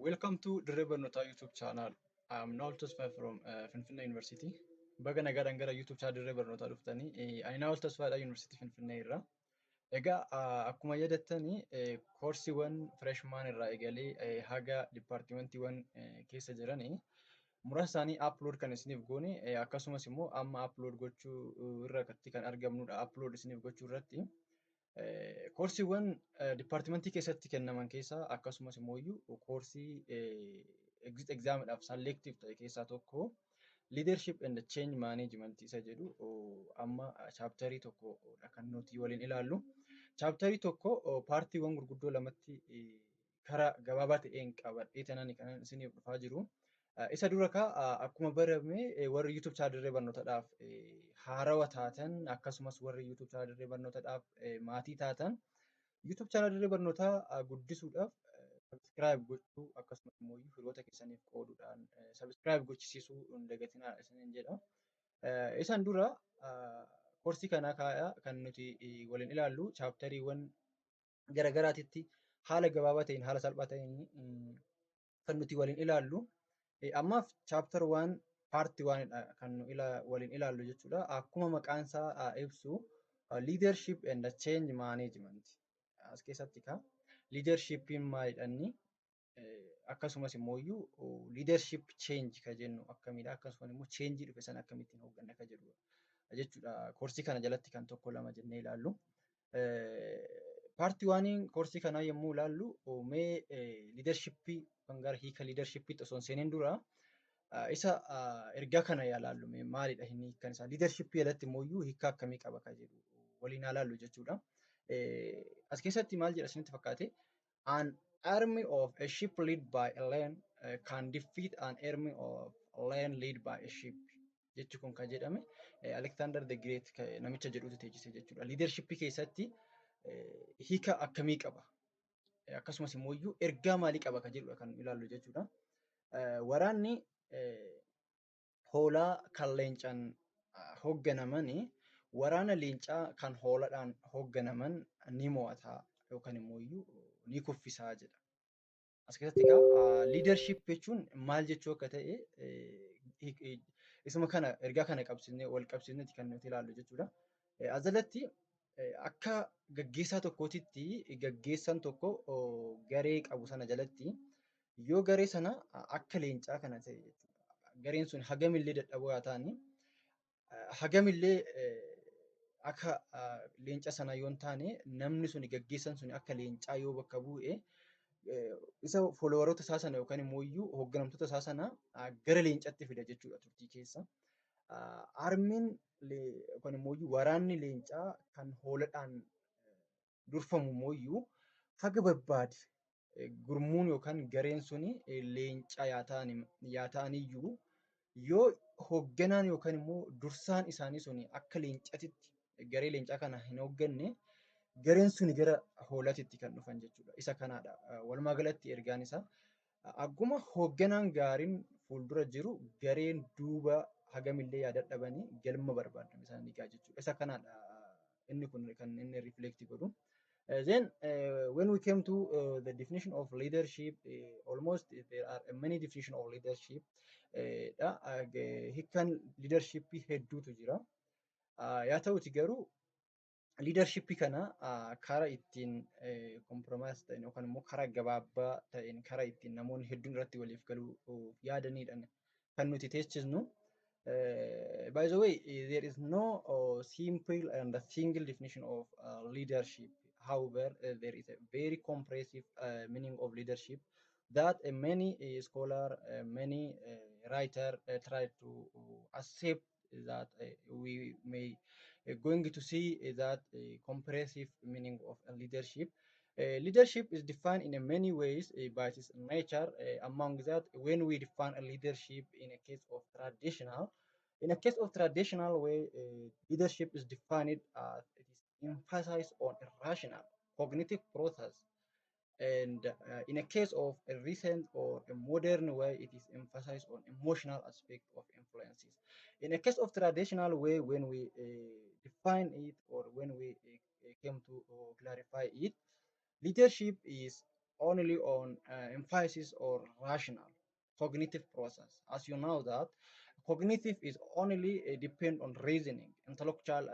Welcome to Dirree Barnootaa YouTube channel. I am Naol Tasfaye from Finfinnee University. Baga nagaadhaan gara YouTube channel Dirree Barnootaa dhuftanii. Ani Naol Tasfaayedha, University Finfinnee irraa. Egaa akkuma yaadattanii koorsiiwwan freshman irraa eegalee haga dipaartimentiiwwan keessa jiranii muraasa isaanii upload kan isiniif goone, akkasumas immoo amma upload gochuu irratti kan argamnudha. Upload isiniif gochuu irratti koorsiiwwan dipaartimentii keessatti kennaman keessaa, akkasumas immoo koorsii exit examidhaaf selective ta'e keessaa tokko leadership and change management isa jedhu amma chapterii tokkodha kan nuti waliin ilaallu. Chapterii tokko partiiwwan gurguddoo lamatti karaa gabaabaa ta'een qabadhee tanaan kan isiniif dhufaa jiru. Isa dura kaa akkuma barame warri YouTube channel Dirree Barnootaadhaaf haarawa taatan, akkasumas warri YouTube channel Dirree Barnootaadhaaf maatii taatan, YouTube channel Dirree Barnootaa guddisuudhaaf subscribe gochuu, akkasumas immoo hiriyoota keessaniif qooduudhaan subscribe gochisiisuu hin dagatinaa isiniin jedha. Isaan dura koorsii kana kaayaa kan nuti waliin ilaallu chapteriiwwan garaagaraatitti haala gabaabaa ta'een, haala salphaa ta'een kan nuti waliin ilaallu. Ammaaf chapter 1 part 1dha kan nu waliin ilaallu jechuudha. Akkuma maqaan isaa ibsu, leadership and change management. As keessatti kaa leadershipiin maalidha inni, akkasumas immoo leadership change kan jennu akkamidha, akkasumas immoo change dhufe sana akkamittiin hoogganna kan jedhu jechuudha. Koorsii kana jalatti kan tokko lama jennee ilaallu. Part oneiin koorsii kanaa yommuu ilaallu, mee leadershipii kan gara hiika leadershipiitti osoo hin seeniin dura isa ergaa kana yaa ilaallu. Mee maalidha inni hiikkaan isaa? Leadershipii jalatti immoo hiika akkamii qaba kan jedhu waliin haa ilaallu jechuudha. As keessatti maal jedha isinitti fakkaate? "An army of a sheep led by a lion can defeat an army of a lion led by a sheep." Jechi kun kan jedhame Alexander the Great namicha jedhutu teechise jechuudha. Leadershipii keessatti hiika akkamii qaba? Akkasumas immoo ergaa maalii qaba kan jedhudha kan ilaallu jechuudha. Waraanni hoolaa kan leencaan hoogganamanii waraana leencaa kan hoolaadhaan hoogganaman ni mo'ata yookaan immoo ni kuffisaa jedha. As keessatti egaa leadership jechuun maal jechuu akka ta'e isuma kana ergaa kana qabsiisnee wal qabsiisneeti kan nuti ilaallu jechuudha. As jalatti akka gaggeessaa tokkootitti gaggeessaan tokko garee qabu sana jalatti yoo garee sana akka leencaa kana ta'e jechuudha. Gareen sun hagamillee dadhaboo haa ta'ani, hagamillee akka leenca sana yoo hin taane, namni suni, gaggeessaan sun akka leencaa yoo bakka bu'e, isa followeroota isaa sana yookaan immoo hoogganamtoota isaa sana gara leencatti fida jechuudha turtii keessa. Armyiin yookaan immoo waraanni leencaa kan hooladhaan durfamu immoo haga barbaade gurmuun yookaan gareen suni leenca yaa ta'aniyyuu, yoo hoogganaan yookaan immoo dursaan isaanii suni akka leencatitti garee leencaa kana hin hoogganne, gareen suni gara hoolatitti kan dhufan jechuudha. Isa kanaadha walumaa galatti ergaan isaa. Akkuma hoogganaan gaariin fuuldura jiru, gareen duuba hagamillee yaa dadhabanii galma barbaadame sana ni ga'a jechuudha. Isa kanaadha inni kun kan inni reflect godhu. Then when we came to the definition of leadership, almost there are many definition of leadership. Hiikkaan leadership hedduutu jira. Yaa ta'uti garuu leadershipii kana karaa ittiin compromise ta'een yookaan immoo karaa gabaabaa ta'een, karaa ittiin namoonni hedduun irratti waliif galuu yaadanidha kan nuti teechisnu. By the way, there is no simple and a single definition of leadership. However, there is a very comprehensive meaning of leadership that many scholar, many writer try to accept that we may going to see that comprehensive meaning of leadership. Leadership is defined in many ways by its nature. Among that, when we define a leadership in a case of traditional way, leadership is defined as it is emphasized on a rational cognitive process. And in a case of a recent or a modern way, it is emphasized on emotional aspect of influences. In a case of traditional way, when we define it or when we came to clarify it, leadership is only on emphasis or rational cognitive process. As you know that cognitive is only depend on reasoning, intellectual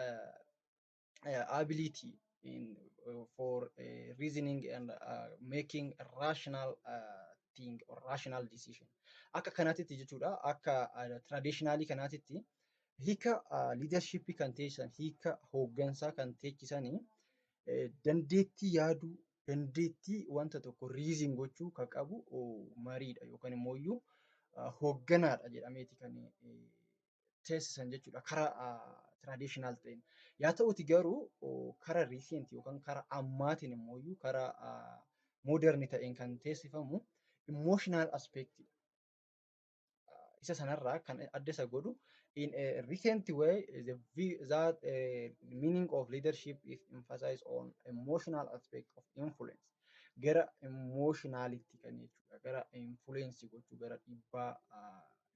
ability in for reasoning and making a rational thing or rational decision. Akka kanaatitti jechuudha. Akka traditionally kanaatitti hiika leadership kan teessisan, hiika hooggansaa kan teechisanii dandeettii yaaduu, dandeettii wanta tokko reason gochuu kan qabu mariidha yookaan immoo iyyuu hoogganaadha jedhameeti kan teessisan jechuudha karaa traditional ta'een. Yaa ta'uti garuu karaa recent yookaan karaa ammaatiin immoo iyyuu karaa modern ta'een kan teessifamu emotional aspect isa sanarraa kan adda isa godhu, in a recent way the that meaning of leadership is emphasized on emotional aspect of influence. Gara emotionalitti kan jechuudha, gara influence gochuu, gara dhiibbaa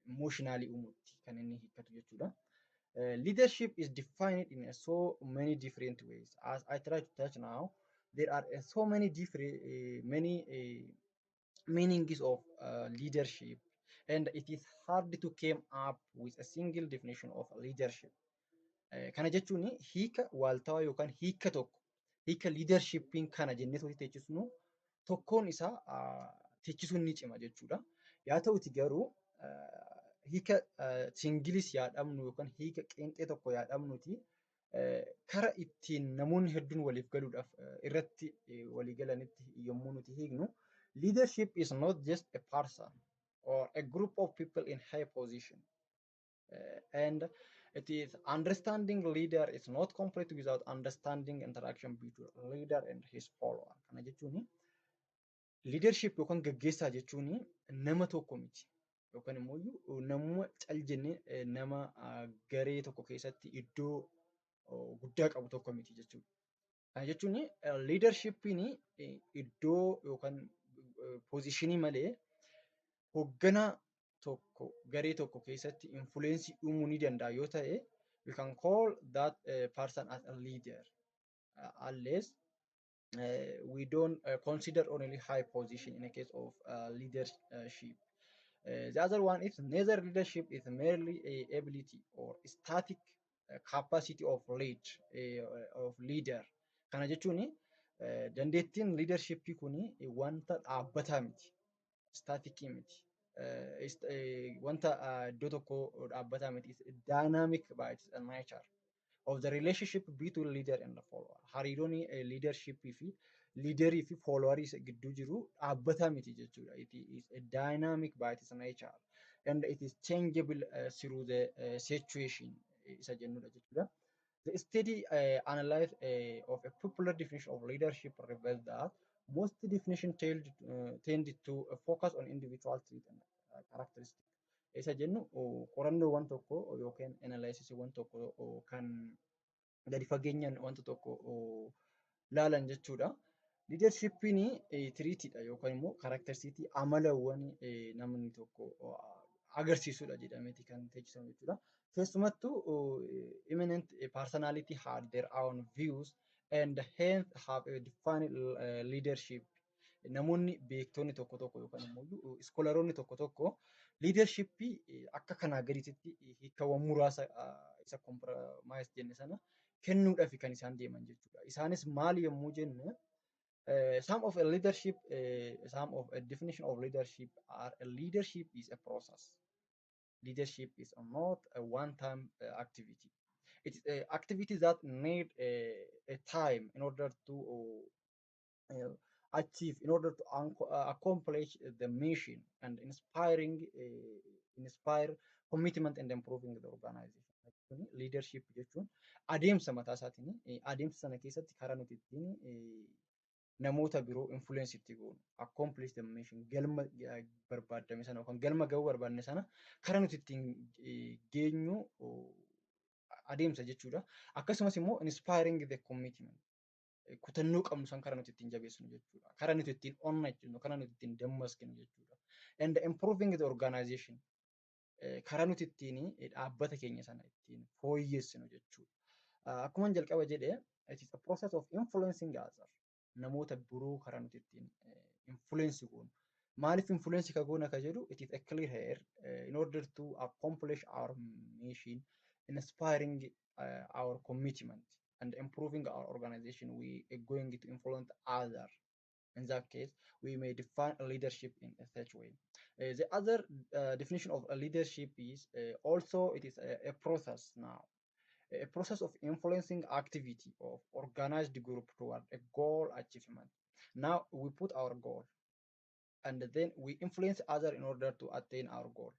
emotionally uumutti kan inni hiikkatu jechuudha. Leadership is defined in so many different ways. As I try to touch now, there are so many different many meanings of leadership, and it is hard to come up with a single definition of leadership. Kana jechuun hiika waaltawaa yookaan hiika tokko, hiika leadershipiin kana jennee tooti teechisnu tokkoon isaa teechisuun ni cima jechuudha. Yaa ta'uti garuu hiika singleis yaa dhabnu yookaan hiika qeenxee tokko yaa dhabnuti, kara ittiin namoonni hedduun waliif galuudhaaf irratti walii galanitti yommuu nuti hiiknu, leadership is not just a person or a group of people in high position. And it is understanding leader is not complete without understanding interaction between leader and his follower. Kana jechuun leadership yookaan gaggeessaa jechuun nama tokko miti. Yookaan immoo namuma cal jennee nama garee tokko keessatti iddoo guddaa qabu tokko miti jechuudha. Kana jechuun leadershipiin iddoo yookaan positionii malee hoogganaa tokko garee tokko keessatti influence uumuu ni danda'a yoo ta'e, we can call that person as a leader unless we don't consider only high position in a case of leadership. The other one is neither leadership is merely a ability or static capacity of leader. Kana jechuun dandeettiin leadershipii kun wanta dhaabbataa miti. Staticii miti. Wanta iddoo tokko dhaabbataa miti. Dynamic by its nature of the relationship between leader and the follower. Hariiroon leadershipii fi leaderii fi followerii gidduu jiru dhaabbataa miti jechuudha. It is a dynamic by its nature and it is changeable through the situation isa jennudha jechuudha. The study analyze of a popular definition of leadership reveals that most definition tend to focus on individual trait and characteristic. Isa jennu qorannoowwan tokko yookiin analysisiiwwan tokko kan gadi fageenyaan wanta tokko laalan jechuudha. Leadershipiin traitiidha yookaan immoo characteristicii amalawwan namni tokko agarsiisudha jedhameeti kan teechisamu jechuudha. Keessumattuu eminent personality had their own views and hence have a defined leadership. Namoonni beektonni tokko tokko yookaan immoo scholaroonni tokko tokko leadershipii akka kanaa gadiitti hiikawwan muraasa isa compromise jenne sana kennuudhaaf kan isaan deeman jechuudha. Isaanis maal yommuu jennu, some of a definition of leadership are: a leadership is a process. Leadership is not a one-time activity. It is a activity that need a time in order to achieve, in order to accomplish the mission and inspire commitment and improving the organization. Leadership jechuun adeemsa mataa isaatiin, adeemsa sana keessatti karaa nuti ittiin namoota biroo influence itti goonu, accomplish the mission, galma barbaadame sana yookaan galma gahuu barbaadne sana karaa nuti ittiin geenyu adeemsa jechuudha. Akkasumas immoo inspiring the commitment, kutannoo qabnu san karaa nuti ittiin jabeessinu jechuudha. Karaa nuti ittiin onnachiisnu, karaa nuti ittiin dammaqsinu jechuudha. And improving the organization, karaa nuti ittiin dhaabbata keenya sana ittiin fooyyessinu jechuudha. Akkuma jalqaba jedhee, it is a process of influencing others. Namoota biroo karaa nuti ittiin influence goonu yookaan immoo dhiibbaa goonu jechuudha. influence goonu. Maaliif influence ka goona ka jedhu, it is a clear here, in order to accomplish our mission, inspiring our commitment and improving our organization, we are going to influence other. In that case, we may define a leadership in a such way. The other definition of a leadership is also it is a process now, a process of influencing activity of organized group toward a goal achievement. Now we put our goal and then we influence other in order to attain our goal.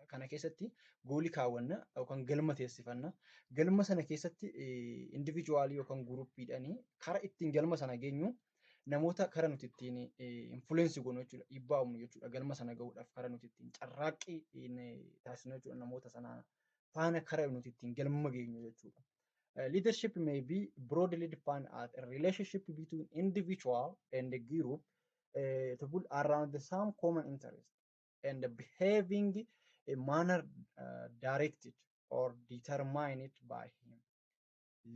Kana keessatti goalii kaawwanna yookaan galma teessifanna. Galma sana keessatti individualii yookaan groupiidhaanii karaa ittiin galma sana geenyu namoota kara nuti ittiin influence goonu jechuudha. Dhiibbaa uumnu jechuudha. Galma sana gahuudhaaf kara nuti ittiin carraaqqii taasisnu jechuudha. Namoota sana faana kara nuti ittiin galma geenyu jechuudha. Leadership may be broadly defined as a relationship between individual and the group to build around the same common interest and behaving a manner directed or determined by him.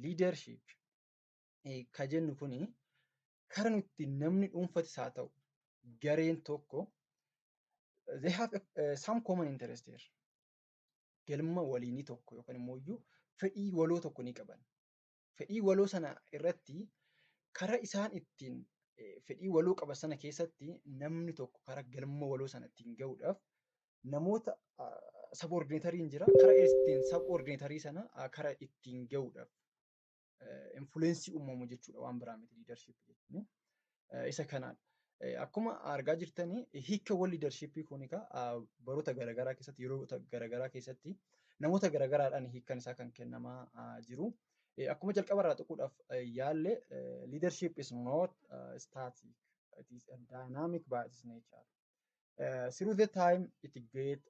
Leadership ka jennu kuni kara nuti namni dhuunfatis haa ta'u gareen tokko, they have some common interest here. Galma waliinii tokko yookaan immoo iyyuu fedhii waloo tokko ni qaban. Fedhii waloo sana irratti karaa isaan ittiin fedhii waloo qaban sana keessatti namni tokko karaa galma waloo sana ittiin gahuudhaaf namoota subordinatoriin jira. Karaa ittiin subordinatorii sana karaa ittiin gahuudhaaf influence uumamu jechuudha, waan biraa miti leadership jechuun. Isa kanaadha. Akkuma argaa jirtanii, hiikawwan leadershipii kun egaa baroota garaagaraa keessatti, yeroo garaagaraa keessatti namoota garaagaraadhaan hiikkaan isaa kan kennamaa jiru. Akkuma jalqaba irraa tuquudhaaf yaalle, leadership is not static. It is a dynamic by its nature. Through the time it get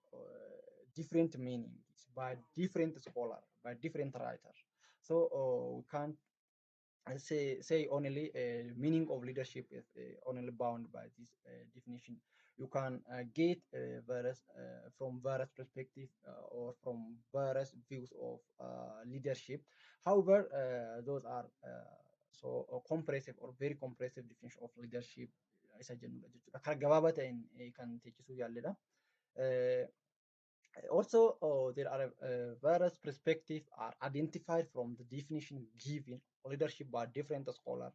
different meanings by different scholar, by different writer. So we can't say only meaning of leadership is only bound by this definition. You can get various from various perspectives or from various views of leadership. However, those are so comprehensive or very comprehensive definition of leadership isa jennudha jechuudha. Karaa gabaabaa ta'een kan teechisuu yaalledha. Also, there are various perspectives are identified from the definition given leadership by different scholars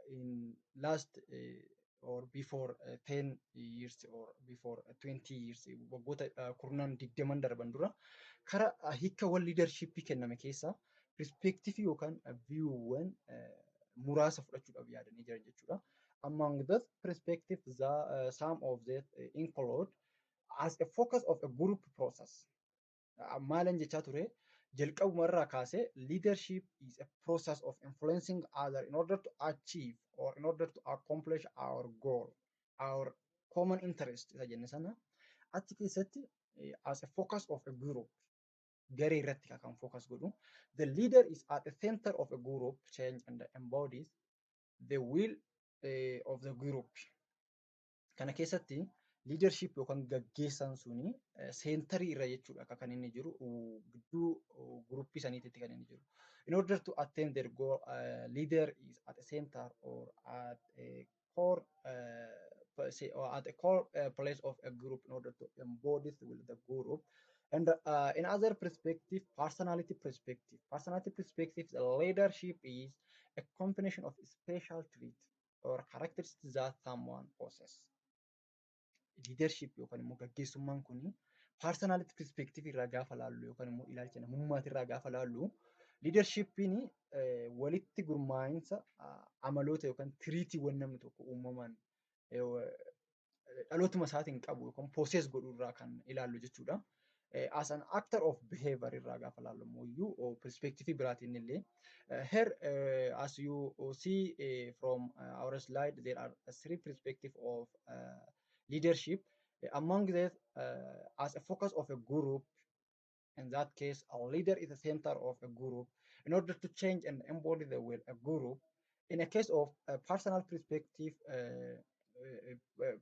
in last or before 10 years or before 20 years, waggoota kurnan 20n darban dura karaa hiikawwan leadership kenname keessaa perspective yookaan viewwwan muraasa fudhachuudhaaf yaadanii jiran jechuudha. Among those perspectives, some of them include as a focus of a group process. Maalan jechaa ture jalqabumarraa kaasee, leadership is a process of influencing other in order to achieve or in order to accomplish our goal, our common interest isa jenne sana achi keessatti as a focus of a group, garee irratti kan focus godhu. The leader is at the center of a group change and embodies the will of the group. Kana keessatti leadership yookaan gaggeessaan suni centerii irra jechuudha akka kan inni jiru, gidduu groupii saniititti kan inni jiru. In order to attain their goal, leader is at the center or at a core say, or at a core place of a group in order to embody the will of the group. And in other perspective, personality perspective. Personality perspective, the leadership is a combination of special trait or characteristics that someone possess. Leadership yookaan immoo gaggeessummaan kun personality perspective irraa gaafa laallu yookaan immoo ilaalcha namummaati irraa gaafa laallu, leadershipiin walitti gurmaa'insa amaloota yookaan traitiiwwan namni tokko uumamaan dhalootuma isaatiin qabu yookaan possess godhu irraa kan ilaallu jechuudha. As an actor of behavior irraa gaafa laallu immoo iyyuu perspective biraatiin illee, here, as you see from our slide, there are three perspective of leadership. Among that, as a focus of a group, in that case a leader is the center of a group in order to change and embody the will a group. In a case of a personal perspective,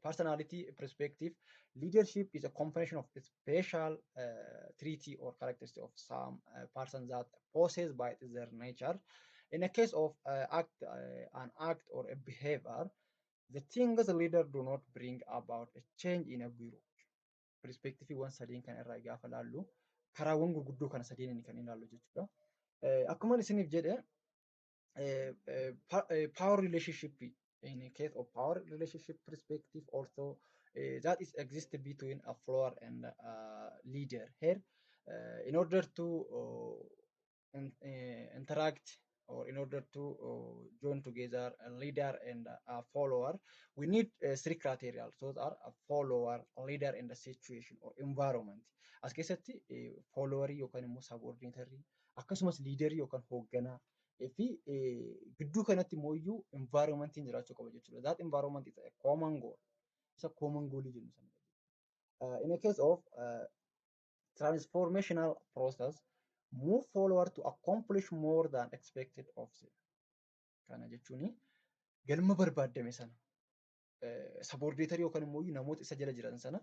personality perspective, leadership is a combination of a special trait or characteristic of some person that possess by their nature. In a case of act an act or a behavior, The things leader do not bring about a change in a group. Perspectiveiiwwan sadeen kana irraa gaafa laallu, karaawwan gurguddoo kana sadeen kan ilaallu jechuudha. Akkuma isiniif jedhe, power relationship, in case of power relationship perspective also, that is exist between a follower and a leader here, in order to interact or in order to join together a leader and a follower, we need three criteria. Those are a follower, a leader, and the situation or environment. As keessatti followerii yookaan immoo subordinatorii, akkasumas leaderii yookaan hoogganaa fi gidduu kanatti immoo iyyuu environmentiin jiraachuu qaba jechuudha. That environment is a common goal. Isa common goal jennu sana. In a case of transformational process, move forward to accomplish more than expected of them. Kana jechuun galma barbaaddame sana subordinatorii yookaan immoo namoota isa jala jiran sana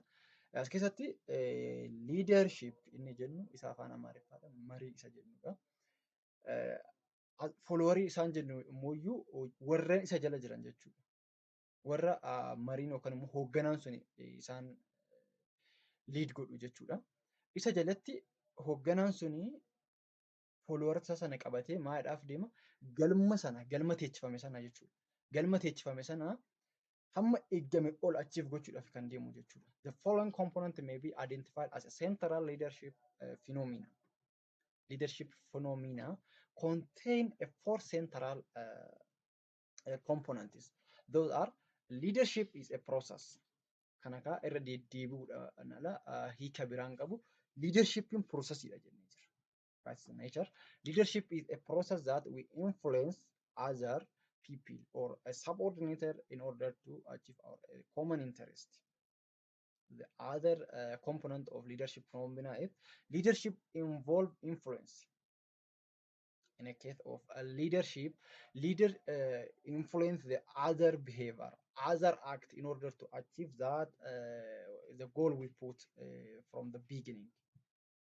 as keessatti leadership inni jennu isa afaan Amaariffaadhaan marii isa jennudha. Followerii isaan jennu immoo warreen isa jala jiran jechuudha. Warra mariin yookaan immoo hoogganaan sun isaan lead godhu jechuudha. Isa jalatti hoogganaan suni followeroota sana qabatee maaliidhaaf deema? Galma sana, galma teechifame sana jechuudha. Galma teechifame sana hamma eeggame ol achiif gochuudhaaf kan deemu jechuudha. The following component may be identified as a central leadership phenomena. Leadership phenomena contain a four central components. Those are: leadership is a process. Kana kaa irra deddeebi'uudhaan ala hiika biraan qabu. Leadershipiin processiidha jennee jira. That's the nature. Leadership is a process that we influence other people or a subordinate in order to achieve our common interest. The other component of leadership phenomena is leadership involve influence. In a case of a leadership, leader influence the other behavior, other act in order to achieve that the goal we put from the beginning.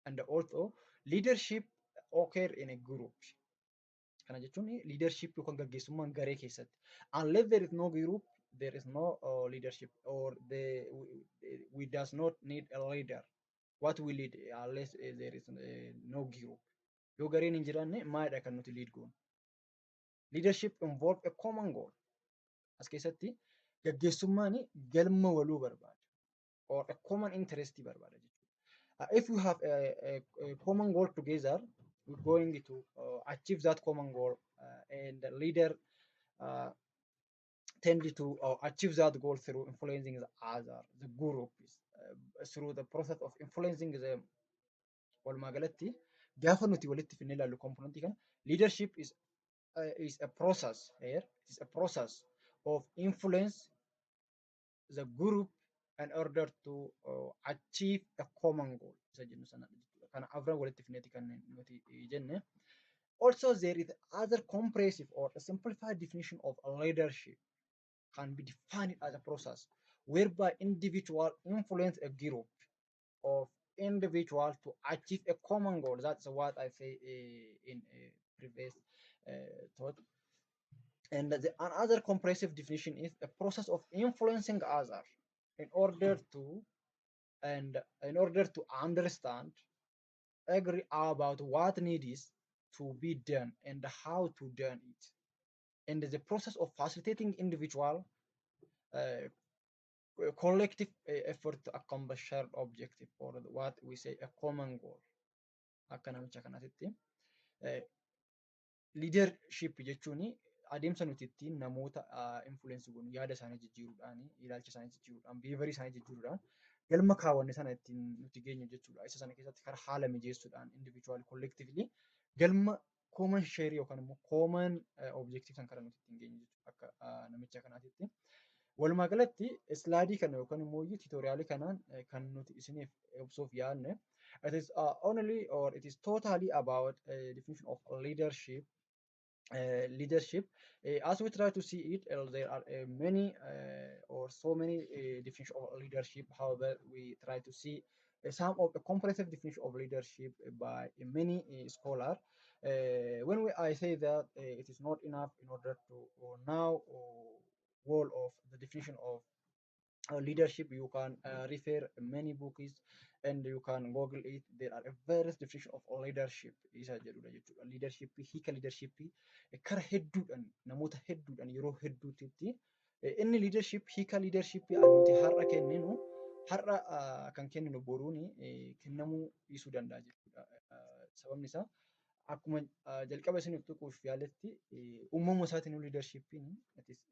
And also leadership occur in a group. Kana jechuun leadership yookaan gaggeessummaan garee keessatti. Unless there is no group, there is no leadership or we does not need a leader. What we lead unless there is no group? Yoo gareen hin jiraanne, maalidha kan nuti lead goonu? Leadership involve a common goal. As keessatti gaggeessummaan galma waluu barbaada. Or a common interest barbaada jechuudha. If we have a common goal together, we're going to achieve that common goal, and the leader tend to achieve that goal through influencing the other, the group, through the process of influencing them. Walumaa galatti gaafa nuti walitti fidnee ilaallu componentii kana, leadership is a process here. It is a process of influence the group in order to achieve a common goal isa jennu sanadha jechuudha. Kana afran walitti fidneeti kan nuti jenne. Also, there is other comprehensive or a simplified definition of a leadership can be defined as a process whereby individual influence a group of individual to achieve a common goal. That's what I say in previous thought. And the another comprehensive definition is a process of influencing other in order to understand, agree about what needs to be done and how to done it. And the process of facilitating individual collective effort to accomplish shared objective or what we say a common goal. Akka namicha kanaatitti leadership jechuun adeemsa nuti ittiin namoota influence goonu, yaada isaanii jijjiiruudhaan, ilaalcha isaanii jijjiiruudhaan, behaviorii isaanii jijjiiruudhaan galma kaawwanne sana ittiin nuti geenyu jechuudha. Isa sana keessatti karaa haala mijeessuudhaan individual, collectively galma common share yookaan immoo common objective san karaa nuti ittiin geenyu jechuudha akka namicha kanaatitti. Walumaa galatti slideii kana yookaan immoo tutorialii kanaan kan nuti isiniif ibsuuf yaadne, it is only or it is totally about definition of leadership. Leadership, as we try to see it, there are many or so many definitions of leadership. However, we try to see some of the comprehensive definition of leadership by many scholars. When I say that it is not enough in order to now wall of the definition of leadership. You can refer many books and you can Google it. There are various definition of leadership isa jedhudha jechuudha. Leadership, hiika leadership kara hedduudhaan, namoota hedduudhaan, yeroo hedduutti inni leadership, hiika leadership nuti har'a kenninu, har'a kan kenninu boruuni kennamuu dhiisuu danda'a jechuudha. Sababni isaa akkuma jalqaba isiniif tuquuf yaaletti, uumama isaatiin leadershipiin it is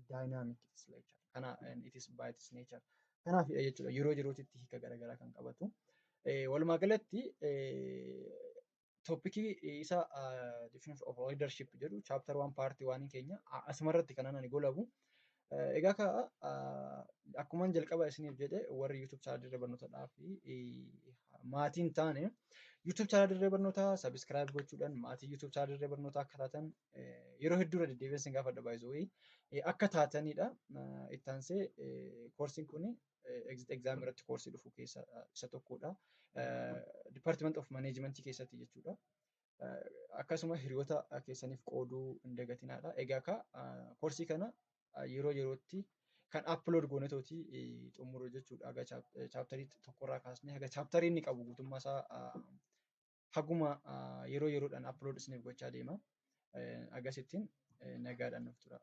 dynamic, it is nature. Kana it is by its nature. Kanaafidha jechuudha yeroo yerootitti hiika garaagaraa kan qabatu. Walumaa galatti topicii isa definition of leadership jedhu chapter 1 part 1 keenya asumarratti kanan ani golabu. Egaa akkuma jalqaba isiniif jedhe, warri YouTube channel Dirree Barnootaadhaa fi maatiin taane YouTube channel Dirree Barnootaa subscribe gochuudhaan maatii YouTube channel Dirree Barnootaa akka taatan yeroo hedduu irra deddeebiin isin gaafadha, baay'isuu akka taatanidha. Itti aansee koorsiin kun exit exam irratti koorsii dhufu keessaa isa tokkodha. Department of Management keessatti jechuudha. Akkasuma hiriyoota keessaniif qooduu hin dagatinaadha. Egaa koorsii kana yeroo yerootti kan upload goonetooti xumuru jechuudha. Haga chapterii tokkorraa kaasnee haga chapterii inni qabu guutummaa isaa haguma yeroo yeroodhaan upload isiniif gochaa deema. Agasittiin nagaadhaan nuuf tura.